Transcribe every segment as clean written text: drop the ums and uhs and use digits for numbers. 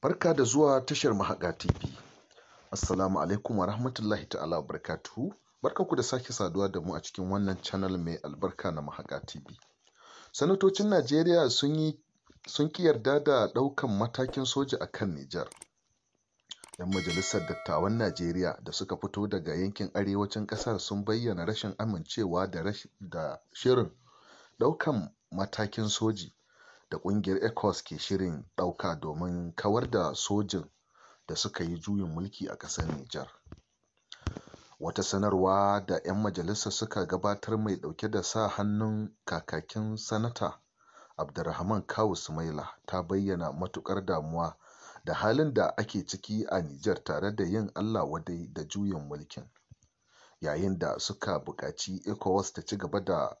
Barka da zuwa tashar Mahaƙa TV. Assalamu alaikum wa rahmatullahi ta'ala wa barakatuhu. Barkanku da sake saduwa da mu a cikin wannan channel mai albarka na Mahaƙa TV. Sanatocin Najeriya sun ƙi yarda da ɗaukan matakin soja a kan Nijar. 'Yan majalisar dattawan Najeriya da suka fito daga yankin arewacin ƙasar sun bayyana rashin amincewa da shirin ɗaukan matakin soji da ƙungiyar ECOWAS ke shirin ɗauka domin kawar da sojin da suka yi juyin mulki a ƙasar Nijar. Wata sanarwa da 'yan majalisar suka gabatar mai ɗauke da sa hannun kakakin Sanata Abdurrahman Kawu Sumaila ta bayyana matuƙar damuwa da halin da ake ciki a Nijar tare da yin Allah wadai da juyin mulkin, yayin da suka buƙaci ECOWAS ta ci gaba da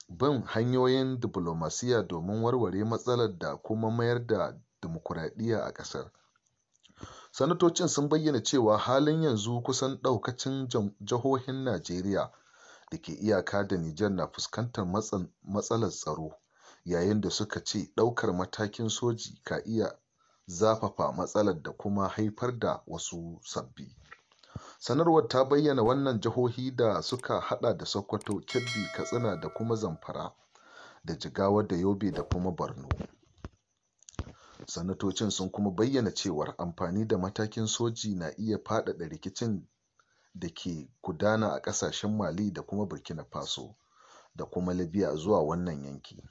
bin hanyoyin diflomasiyya domin warware matsalar da kuma mayar da dimokuraɗiyya a ƙasar. Sanatocin sun bayyana cewa halin yanzu kusan ɗaukacin jihohin Najeriya da ke iyaka da Nijar na fuskantar matsalar tsaro, yayin da suka ce ɗaukar matakin soji ka iya zafafa matsalar da kuma haifar da wasu sabbi. Sanarwar ta bayyana wannan jihohi da suka haɗa da Sokoto, Kebbi, Katsina da kuma Zamfara da Jigawa da Yobe da kuma Borno. Sanatocin sun kuma bayyana cewar amfani da matakin soji na iya faɗaɗa rikicin da ke gudana a ƙasashen Mali da kuma Burkina Faso da kuma Libya zuwa wannan yanki.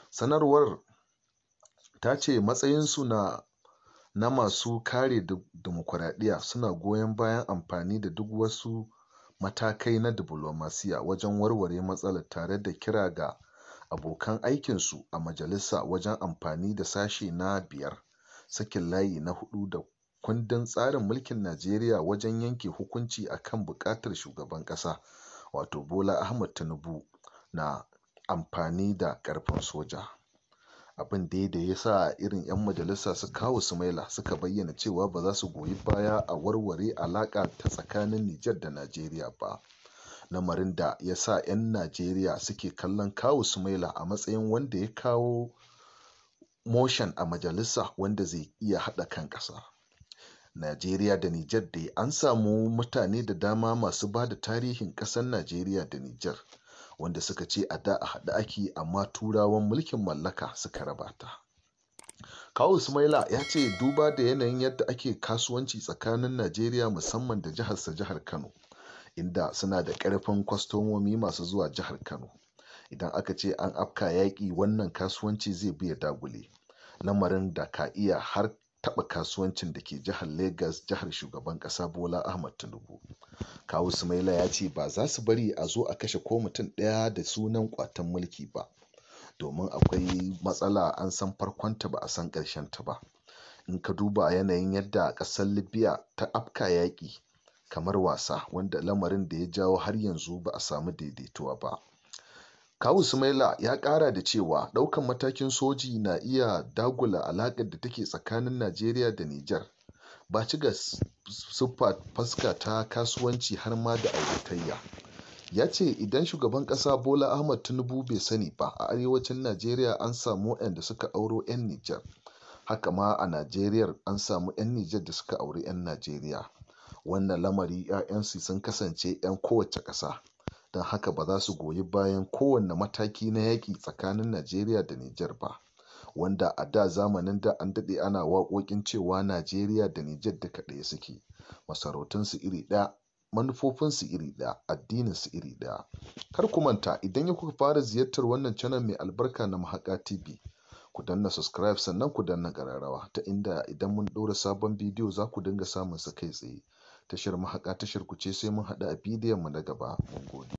Sanarwar ta ce matsayinsu na masu kare dimokuraɗiyya suna goyon bayan amfani da duk wasu matakai na diflomasiyya wajen warware matsalar tare da kira ga abokan aikinsu a majalisa wajen amfani da sashe na 5 sakin layi na 4 da kundin tsarin mulkin Najeriya wajen yanke hukunci a kan buƙatar shugaban ƙasa, wato Bola Ahmed Tinubu, na amfani da ƙarfin soja. Abin dai da ya sa irin 'yan majalisa su Kawu Sumaila suka bayyana cewa ba za su goyi baya a warware alaƙa ta tsakanin Nijar da Najeriya ba. Lamarin da ya sa 'yan Najeriya suke kallon Kawu Sumaila a matsayin wanda ya kawo motion a majalisa wanda zai iya haɗa kan ƙasa. Najeriya da Nijar dai an samu mutane da dama masu ba da tarihin ƙasar Najeriya da Nijar, wanda suka ce a da a haɗe ake, amma Turawan mulkin mallaka suka raba ta. Kawu Sumaila ya ce duba da yanayin yadda ake kasuwanci tsakanin Najeriya musamman da jiharsa, jihar Kano, inda suna da ƙarfin kwastomomi masu zuwa jihar Kano. Idan aka ce an afka yaƙi, wannan kasuwanci zai bi ya dagule, lamarin da ka iya har taɓa kasuwancin da ke jihar Legas, jihar shugaban ƙasa Bola Ahmed Tinubu. Kawu Sumaila ya ce ba za su bari a zo a kashe ko mutum ɗaya da sunan ƙwatan mulki ba, domin akwai matsala an san farkonta ba a san ta ba. In ka duba yanayin yadda ƙasar Libya ta afka yaƙi kamar wasa, wanda lamarin da ya jawo har yanzu ba a samu daidaituwa ba. Kawu Sumaila ya ƙara da cewa ɗaukan matakin soji na iya dagula alaƙar da take tsakanin Najeriya da Nijar, ba ci ga siffa fuska ta kasuwanci har ma da auratayya. Ya ce idan shugaban ƙasa Bola Ahmed Tinubu bai sani ba, a arewacin Najeriya an samu waɗanda suka auro 'yan Nijar, haka ma a Najeriyar an samu 'yan Nijar da suka auri 'yan Najeriya. Wannan lamari 'ya'yansu sun kasance 'yan kowace ƙasa, don haka ba za su goyi bayan kowanne mataki na yaƙi tsakanin Najeriya da Nijar ba, wanda a da zamanin da an daɗe ana waƙoƙin cewa Najeriya da Nijar duka ɗaya suke, masarautunsu iri ɗaya, manufofinsu iri ɗaya, addininsu iri ɗaya. Kar ku manta, idan yau kuka fara ziyartar wannan channel mai albarka na Mahaƙa TV, ku danna subscribe sannan ku danna ƙararrawa ta inda idan mun ɗora sabon bidiyo za ku dinga samun sa kai tsaye. Tashar Mahaƙa tashar ku ce, sai mun haɗu a bidiyon mu na gaba. Mun gode.